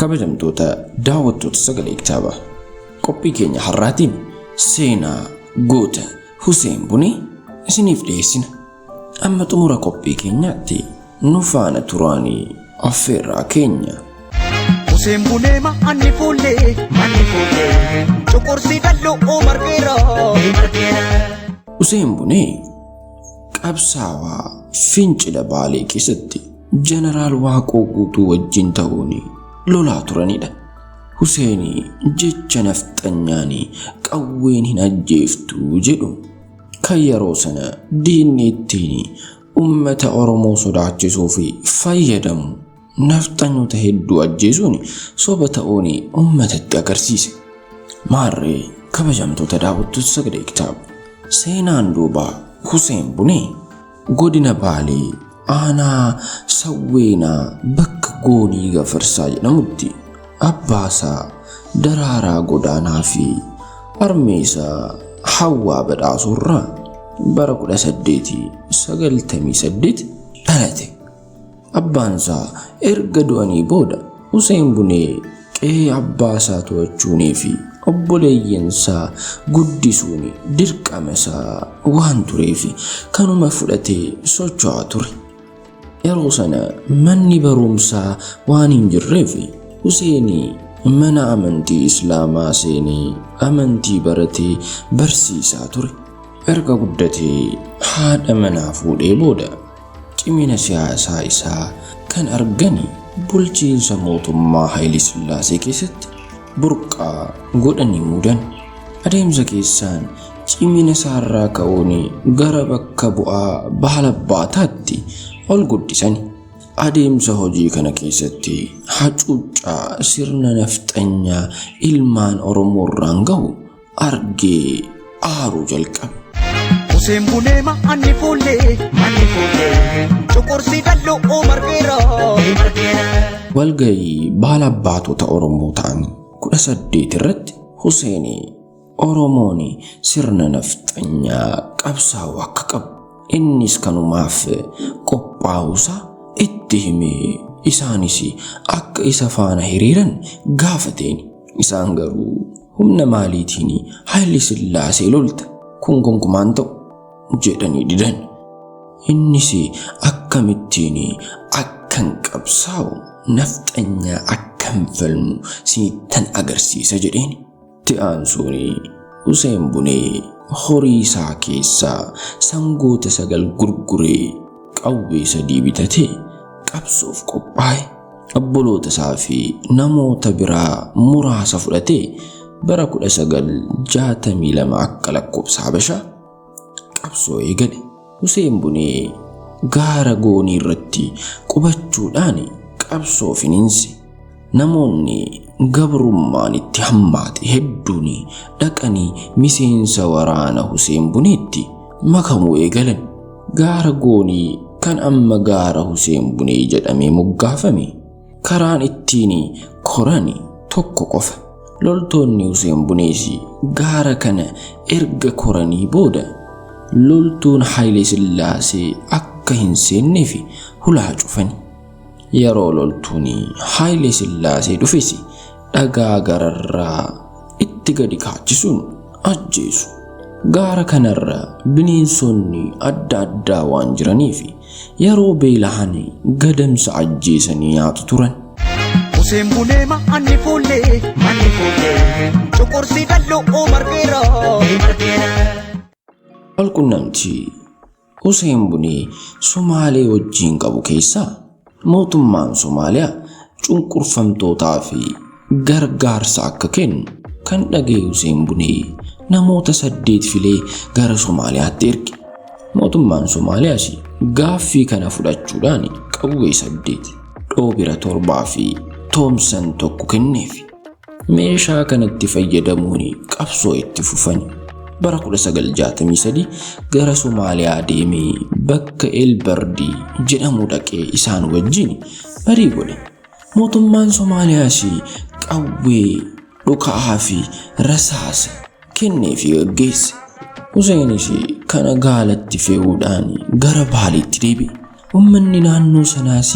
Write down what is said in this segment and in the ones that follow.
Kabajamtoota daawwattoota Sagalee Kitaabaa, qophii keenya har'aatiin seenaa goota Huseen Bunee isiniif dhiyeessina. Amma xumura qophii keenyaatti nu faana turaanii affeerraa keenya. Huseen Bunee ma'anni fuullee manni fuullee cuqursii dalloo margeera. Huseen Bunee qabsaawaa fincila Baalee keessatti Jeneraal Waaqoo Guutuu wajjin ta'uun lolaa turanidha. Huseen jecha nafxanyaan qawween hin ajjeeftu jedhu kan yeroo sana diinni ittiin ummata Oromoo sodaachisuu fi fayyadamu nafxanyoota hedduu ajjeesuun soba ta'uun ummatatti agarsiise. Maarree kabajamtoota daawwattoota Sagalee Kitaaba, seenaan duubaa Huseen Bunee godina Baalee aanaa Sawweenaa bakka Goonii Gafarsaa jedhamutti abbaasaa Daraaraa Godaanaa fi harmeesaa Hawwaa Badhaasoorraa bara 1898 dhalate. Abbaansaa erga du'anii booda Huseen Bunee qe'ee abbaasaa to'achuunii fi obboleeyyansaa guddisuun dirqama isaa waan tureef kanuma fudhatee socho'aa ture. Yeroo sana manni barumsaa waan hin jirreef Huseen mana amantii Islaamaa seenee amantii baratee barsiisaa ture. Erga guddatee haadha manaa fuudhee booda cimina siyaasaa isaa kan argani bulchiinsa mootummaa Haayile Sillaasee keessatti burqaa godhanii muudan. Adeemsa keessaan cimina isaarraa ka'uun gara bakka bu'aa Baalabbaataatti ol guddisani. Adeemsa hojii kana keessatti hacuuccaa sirna nafxanyaa ilmaan Oromoo irraan gahu argee aaruu jalqabe. Huseen Bunee ma'anni fuullee manni fuullee cuqursii dalloo margeera. Walga'ii baalabbaatota Oromoo ta'an 18 irratti Huseen Oromoon sirna nafxanyaa qabsaa'uu akka qabu innis kanumaaf qophaa'uusaa itti himee isaanis akka isa faana hiriiran gaafateen. Isaan garuu humna maaliitiin Haayile Sillaasee lolta, kun gonkumaan ta'u jedhanii didan. Innis akkamittiin akkan qabsaa'u nafxanyaa akkan falmu sinittan agarsiisa jedheen. Itti aansuun Huseen Bunee horii isaa keessaa sangoota 9 gurguree qawwee 3 bitatee qabsoof qophaa'e. Obboloota isaa fi namoota biraa muraasa fudhatee bara 1962 akka lakkoofsa Habashaa qabsoo eegale. Huseen Bunee gaara Goonii irratti qubachuudhaan qabsoo finiinse. Namoonni gabrummaan itti hammaate hedduun dhaqanii miseensa waraana Huseen Buneetti makamuu eegalan. Gaara Goonii kan amma gaara Huseen Bunee jedhamee moggaafame karaan ittiin koran tokko qofa. Loltoonni Huseen Bunees gaara kana erga koranii booda loltuun Haayile Sillaasee akka hin seenneef hulaa cufani. Yeroo loltuun Haayile Sillaasee dhufes dhagaa gararraa itti gadi kaachisuun ajjeesu. Gaara kanarra bineensonni adda addaa waan jiraniif yeroo beela'an gadamsa ajjeesanii nyaatu turan. Huseen Bunee ma'anni fuullee manni fuullee cuqursii dalloo margeera. Walqunnamtii Huseen Bunee Somaalee wajjin qabu keessaa mootummaan Somaaliyaa cunqurfamtootaa fi gargaarsa akka kennu kan dhaga'e Huseen Bunee namoota 8 filee gara Somaaliyaatti erge. Mootummaan Somaaliyaas gaaffii kana fudhachuudhaan qawwee 8, dhoobira 7 fi toomsan 1 kenneef. Meeshaa kanatti fayyadamuun qabsoo itti fufan. Bara 1963 gara Somaaliyaa deemee bakka Elbardii jedhamu dhaqee isaan wajjin marii godhe. Mootummaan Somaaliyaas qawwee dhuka'aa fi rasaasa kenneefii gaggeesse. Huseenis kana gaalatti fe'uudhaan gara Baaleetti deebi'e. Uummanni naannoo sanaas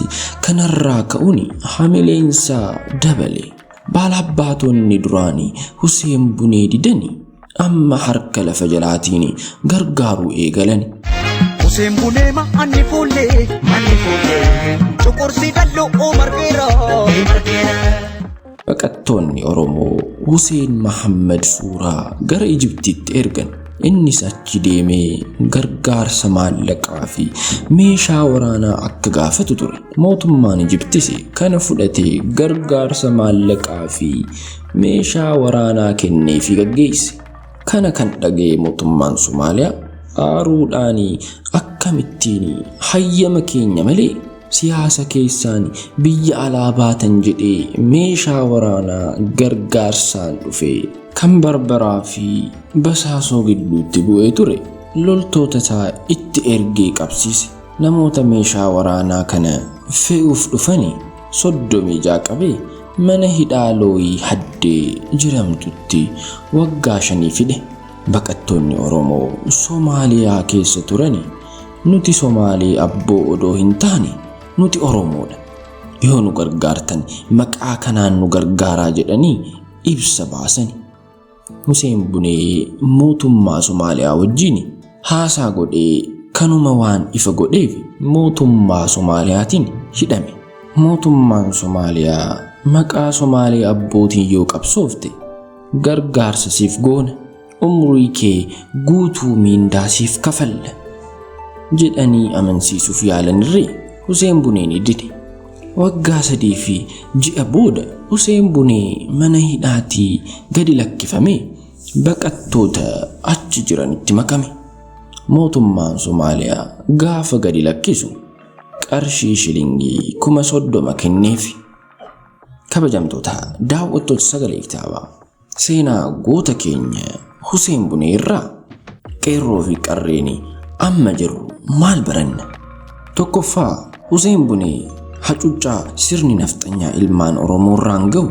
kanarraa ka'uun hamileensaa dabale. Baalaabbaatonni duraanii Huseen Bunee didani amma harka lafa jalaatiin gargaaruu eegalan. Huseen Bunee ma'anni fuullee manni fuullee cuqursii dalloo margeera. Baqattoonni Oromoo Huseen Mahammad Suuraa gara Ijibtiitti ergan. Innis achi deemee gargaarsa maallaqaa fi meeshaa waraanaa akka gaafatu ture. Mootummaan Ijibtis kana fudhatee gargaarsa maallaqaa fi meeshaa waraanaa kenneefii gaggeesse. Kana kan dhaga'e mootummaan Somaaliyaa aaruudhaan akkamittiin hayyama keenya malee siyaasa keessaan biyya alaa baatan jedhee meeshaa waraanaa gargaarsaan dhufe kan Barbaraa fi Basaasoo gidduutti bu'ee ture loltoota isaa itti ergee qabsiise. Namoota meeshaa waraanaa kana fe'uuf dhufani 36 qabee mana hidhaa Looyii Haddee jedhamtutti waggaa 5 fide. Baqattoonni Oromoo Somaaliyaa keessa turani nuti Somaalee abboo odoo hin taane nuti Oromoodha. Yoo nu gargaartan maqaa kanaan nu gargaaraa jedhanii ibsa baasani. Huseen Bunee mootummaa Somaaliyaa wajjin haasaa godhee kanuma waan ifa godheef mootummaa Somaaliyaatiin hidhame. Mootummaan Somaaliyaa maqaa Somaalee abbootiin yoo qabsoofte gargaarsa siif goona, umrii kee guutuu miindaa siif kafalla jedhanii amansiisuuf yaalanirree Huseen Bunee ni dide. Waggaa 3 fi ji'a booda Huseen Bunee mana hidhaatii gadi lakkifamee baqattoota achi jiranitti makame. Mootummaan Somaaliyaa gaafa gadi lakkisu qarshii shilingii 30,000 kenneefi. Kabajamtoota daawwattoota sagalee kitaabaa seenaa goota keenya Huseen Bunee irraa qeerroo fi qarreen amma jirru maal baranna? Tokkoffaa, Huseen Bunee hacuuccaa sirni nafxanyaa ilmaan Oromoo irraan gahu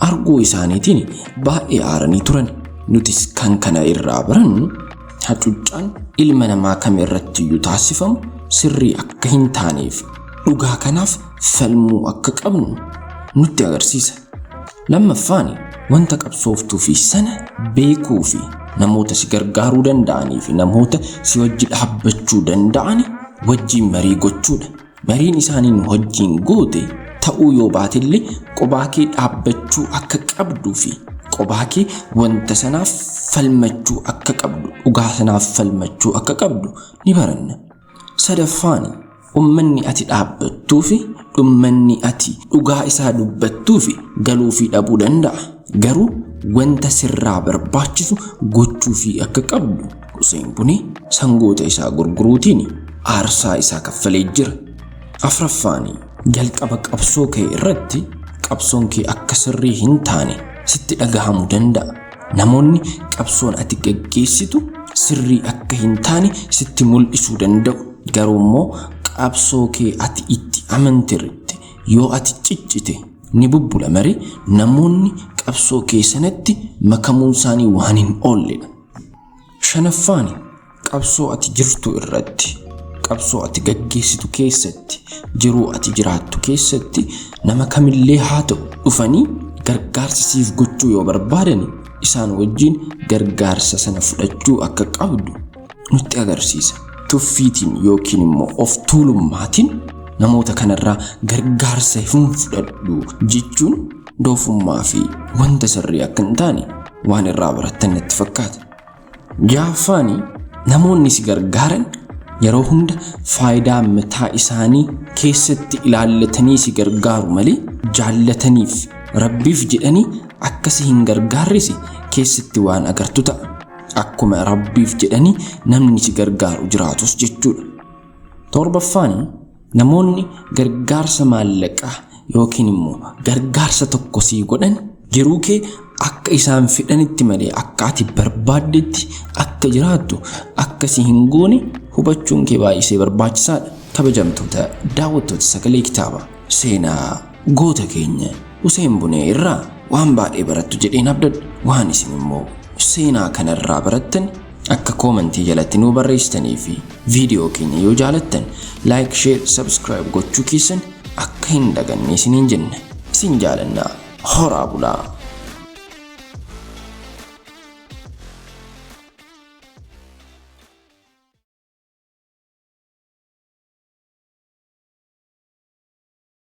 arguu isaaniitiin baay'ee aaranii turan. Nutis kan kana irraa barannu hacuuccaan ilma namaa kam irrattiyyuu taasifamu sirrii akka hin taaneef dhugaa kanaaf falmuu akka qabnu nutti agarsiisa. Lammaffaan, wanta qabsooftuu fi sana beekuu fi namoota si gargaaruu danda'anii fi namoota si wajji dhaabbachuu danda'an wajjin marii gochuudha. Mariin isaaniin wajjin goote ta'uu yoo baatellee qobaa kee dhaabbachuu akka qabduu fi qobaa kee wanta sanaaf falmachuu akka qabdu, dhugaa sanaaf falmachuu akka qabdu ni baranna. Sadaffaan, ummanni ati dhaabbattuu fi dhummanni ati dhugaa isaa dubbattuu fi galuu fi dhabuu danda'a. Garuu wanta sirraa barbaachisu gochuu fi akka qabdu Huseen Bunee sangoota isaa gurguruutiin aarsaa isaa kaffalee jira. Afraffaan, jalqaba qabsoo kee irratti qabsoon kee akka sirrii hin taane sitti dhagahamuu danda'a. Namoonni qabsoon ati gaggeessitu sirrii akka hin taane sitti mul'isuu danda'u. Garuu immoo qabsoo kee ati itti amantirte yoo ati ciccite ni bubbula malee namoonni qabsoo kee sanatti makamuun isaanii waan hin oolledha. Shanaffaan, qabsoo ati jirtu irratti, qabsoo ati gaggeessitu keessatti, jiruu ati jiraattu keessatti nama kamillee haa ta'u dhufanii gargaarsa siif gochuu yoo barbaadan isaan wajjin gargaarsa sana fudhachuu akka qabdu nutti agarsiisa. Tuffiitiin yookiin immoo of tuulummaatiin namoota kanarraa gargaarsa hin fudhadhu jechuun doofummaa fi wanta sirrii akka hin taane waan irraa barattan natti fakkaata. Ja'affaan, namoonni si gargaaran yeroo hunda faayidaa mataa isaanii keessatti ilaallatanii si gargaaru malee jaallataniif rabbiif jedhanii akka si hin gargaarres keessatti waan agartu ta'a. Akkuma rabbiif jedhanii namni si gargaaru jiraatus jechuudha. Torbaffaan, namoonni gargaarsa maallaqaa yookiin immoo gargaarsa tokko sii godhan jiruu kee akka isaan fedhanitti malee akka ati barbaaddetti akka jiraattu akka si hin goone hubachuun kee baay'isee barbaachisaadha. Kabajamtoota daawwattoota sagalee kitaabaa seenaa goota keenya Huseen Bunee irraa waan baay'ee barattu jedheen abdadha. Waan isin immoo seenaa kanarraa barattan Akka koomantii jalatti nuu barreessitanii fi viidiyoo keenya yoo jaalattan like, share, subscribe gochuu keessan akka hin daganne isiniin jenna. Isin jaalannaa, horaa bulaa.